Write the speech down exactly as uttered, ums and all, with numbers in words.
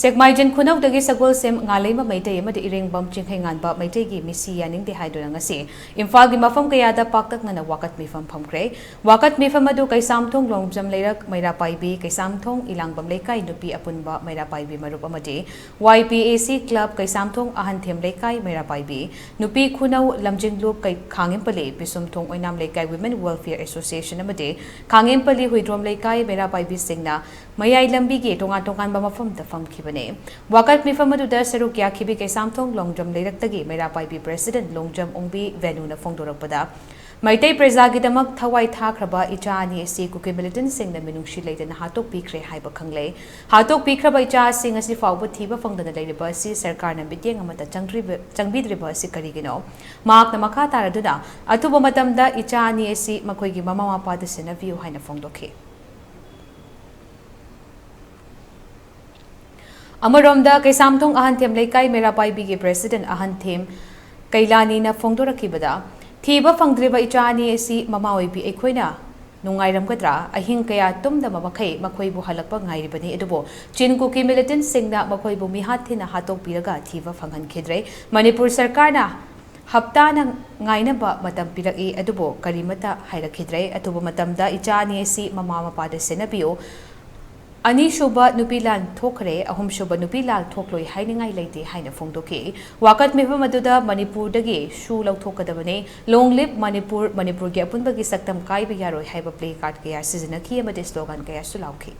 ꯁꯦꯛꯃꯥꯏꯖꯤꯟ ꯈꯨꯅꯧꯗꯒꯤ ꯁꯒꯣꯜꯁꯦꯝ ꯉꯥꯂꯩꯃ ꯃꯩꯇꯩ ꯑꯃꯗꯤ ꯏꯔꯦꯡꯕꯝ ꯆꯤꯡꯈꯩꯉꯥꯟꯕ ꯃꯩꯇꯩꯒꯤ ꯃꯤꯁꯤ ꯌꯥꯅꯤꯡꯗꯦ ꯍꯥꯏꯗꯨꯅ ꯉꯁꯤ ꯏꯝꯐꯥꯜꯒꯤ ꯃꯐꯝ ꯀꯌꯥꯗ ꯄꯥꯛꯇꯛꯅꯅ ꯋꯥꯀꯠ ꯃꯤꯐꯝ ꯐꯝꯈ꯭ꯔꯦ꯫ ꯋꯥꯀꯠ ꯃꯤꯐꯝ ꯑꯗꯨ ꯀꯩꯁꯥꯝꯊꯣꯡ ꯂꯣꯡꯖꯝ ꯂꯩꯔꯛ ꯃꯩꯔꯥ ꯄꯥꯏꯕꯤ, ꯀꯩꯁꯥꯝꯊꯣꯡ ꯏꯂꯥꯡꯕꯝ ꯂꯩꯀꯥꯏ ꯅꯨꯄꯤ ꯑꯄꯨꯟꯕ ꯃꯩꯔꯥ ꯄꯥꯏꯕꯤ ꯃꯔꯨꯞ ꯑꯃꯗꯤ ꯋꯥꯏ ꯄꯤ ꯑꯦ ꯁꯤ ꯀ꯭ꯂꯕ ꯀꯩꯁꯥꯝꯊꯣꯡ ꯑꯍꯟꯊꯦꯝ ꯂꯩꯀꯥꯏ ꯃꯩꯔꯥ ꯄꯥꯏꯕꯤ, ꯅꯨꯄꯤ ꯈꯨꯅꯧ ꯂꯝꯖꯤꯡꯂꯨꯞ ꯀꯩ-, ꯈꯥꯉꯦꯝꯄꯂꯤ ꯄꯤꯁꯨꯝꯊꯣꯡ ꯑꯣꯏꯅꯥꯝ ꯂꯩꯀꯥꯏ Women Welfare Association ꯑꯃꯗꯤ ꯈꯥꯉꯦꯝꯄꯂꯤ ꯍꯨꯏꯗ꯭ꯔꯣꯝ ꯂꯩꯀꯥꯏ ꯃꯩꯔꯥ ꯄꯥꯏꯕꯤꯁꯤꯡꯅ ꯃꯌꯥꯏ ꯂꯝꯕꯤꯒꯤ ꯇꯣꯉꯥꯟ ꯇꯣꯉꯥꯟꯕ ꯃꯐꯝꯗ ꯐꯝꯈꯤꯕꯅꯤ꯫ ꯋꯥꯀꯠ ꯃꯤꯐꯝ ꯑꯗꯨꯗ ꯁꯔꯨꯛ ꯌꯥꯈꯤꯕꯤ ꯀꯩꯁꯥꯝꯊꯣꯡ ꯂꯣꯡꯖꯝ ꯂꯩꯔꯛꯇꯒꯤ ꯃꯩꯔꯥ ꯄꯥꯏꯕꯤ ꯄ꯭ꯔꯦꯁꯤꯗꯦꯟꯠ ꯂꯣꯡꯖꯝ ꯑꯣꯡꯕꯤ ꯚꯦꯅꯨꯅ ꯐꯣꯡꯗꯣꯔꯛꯄꯗ, ꯃꯩꯇꯩ ꯄ꯭ꯔꯖꯥꯒꯤꯗꯃꯛ ꯊꯋꯥꯏ ꯊꯥꯈ꯭ꯔꯕ ꯏꯆꯥ ꯑꯅꯤ ꯑꯁꯤ ꯀꯨꯀꯤ ꯃꯤꯂꯤꯇꯦꯟꯠꯁꯤꯡꯅ ꯃꯤꯅꯨꯡꯁꯤ ꯂꯩꯇꯅ ꯍꯥꯠꯇꯣꯛꯄꯤꯈ꯭ꯔꯦ ꯍꯥꯏꯕ ꯈꯪꯂꯦ꯫ ꯍꯥꯠꯇꯣꯛꯄꯤꯈ꯭ꯔꯕ ꯏꯆꯥ ꯑꯁꯤ ꯉꯁꯤ ꯐꯥꯎꯕ ꯊꯤꯕ ꯐꯪꯗꯅ ꯂꯩꯔꯤꯕ ꯑꯁꯤ ꯁꯔꯀꯥꯔꯅ ꯃꯤꯠꯌꯦꯡ ꯑꯃꯠꯇ ꯆꯪꯗ꯭ꯔꯤꯕ-, ꯆꯪꯕꯤꯗ꯭ꯔꯤꯕ ꯑꯁꯤ ꯀꯔꯤꯒꯤꯅꯣ? ꯃꯍꯥꯛꯅ ꯃꯈꯥ ꯇꯥꯔꯗꯨꯅ ꯑꯊꯨꯕ ꯃꯇꯝꯗ ꯏꯆꯥ ꯑꯅꯤ ꯑꯁꯤ ꯃꯈꯣꯏꯒꯤ ꯃꯃꯥ ꯃꯄꯥꯗ ꯁꯤꯟꯅꯕꯤꯌꯨ ꯍꯥꯏꯅ ꯐꯣꯡꯗꯣꯛꯈꯤ꯫ ꯑꯃꯔꯣꯝꯗ, ꯀꯩꯁꯥꯝꯊꯣꯡ ꯑꯍꯟꯊꯦꯝ ꯂꯩꯀꯥꯏ ꯃꯩꯔꯥ ꯄꯥꯏꯕꯤꯒꯤ ꯄ꯭ꯔꯦꯁꯤꯗꯦꯟꯠ ꯑꯍꯟꯊꯦꯝ ꯀꯩꯂꯥꯅꯤꯅ ꯐꯣꯡꯗꯣꯔꯛꯈꯤꯕꯗ, ꯊꯤꯕ ꯐꯪꯗ꯭ꯔꯤꯕ ꯏꯆꯥ ꯑꯅꯤ ꯑꯁꯤ ꯃꯃꯥ ꯑꯣꯏꯕꯤ ꯑꯩꯈꯣꯏꯅ ꯅꯨꯡꯉꯥꯏꯔꯝꯒꯗ꯭ꯔꯥ? ꯑꯍꯤꯡ ꯀꯌꯥ ꯇꯨꯝꯗꯕ ꯃꯈꯩ ꯃꯈꯣꯏꯕꯨ ꯍꯜꯂꯛꯄ ꯉꯥꯏꯔꯤꯕꯅꯤ, ꯑꯗꯨꯕꯨ ꯆꯤꯟ ꯀꯨꯀꯤ ꯃꯤꯂꯤꯇꯦꯟꯠꯁꯤꯡꯅ ꯃꯈꯣꯏꯕꯨ ꯃꯤꯍꯥꯠ ꯊꯤꯅ ꯍꯥꯠꯇꯣꯛꯄꯤꯔꯒ ꯊꯤꯕ ꯐꯪꯍꯟꯈꯤꯗ꯭ꯔꯦ꯫ ꯃꯅꯤꯄꯨꯔ ꯁꯔꯀꯥꯔꯅ ꯍꯞꯇꯥꯅ ꯉꯥꯏꯅꯕ ꯃꯇꯝ ꯄꯤꯔꯛꯏ, ꯑꯗꯨꯕꯨ ꯀꯔꯤꯃꯠꯇ ꯍꯥꯏꯔꯛꯈꯤꯗ꯭ꯔꯦ꯫ ꯑꯊꯨꯕ ꯃꯇꯝꯗ ꯏꯆꯥ ꯑꯅꯤ ꯑꯁꯤ ꯃꯃꯥ ꯃꯄꯥꯗ ꯁꯤꯟꯅꯕꯤꯌꯨ꯫ ꯑꯅꯤꯁꯨꯕ ꯅꯨꯄꯤ ꯂꯥꯟ ꯊꯣꯛꯈ꯭ꯔꯦ, ꯑꯍꯨꯝꯁꯨꯕ ꯅꯨꯄꯤ ꯂꯥꯟ ꯊꯣꯛꯂꯣꯏ ꯍꯥꯏꯅꯤꯡꯉꯥꯏ ꯂꯩꯇꯦ ꯍꯥꯏꯅ ꯐꯣꯡꯗꯣꯛꯈꯤ꯫ ꯋꯥꯀꯠ ꯃꯤꯐꯝ ꯑꯗꯨꯗ ꯃꯅꯤꯄꯨꯔꯗꯒꯤ ꯁꯨ ꯂꯧꯊꯣꯛꯀꯗꯕꯅꯤ, Long live ꯃꯅꯤꯄꯨꯔ, ꯃꯅꯤꯄꯨꯔꯒꯤ ꯑꯄꯨꯟꯕꯒꯤ ꯁꯛꯇꯝ ꯀꯥꯏꯕ ꯌꯥꯔꯣꯏ ꯍꯥꯏꯕ ꯄ꯭ꯂꯦ ꯀꯥꯔꯗ ꯀꯌꯥ ꯁꯤꯖꯤꯟꯅꯈꯤ ꯑꯃꯗꯤ ꯁ꯭ꯂꯣꯒꯥꯟ ꯀꯌꯥꯁꯨ ꯂꯥꯎꯈꯤ꯫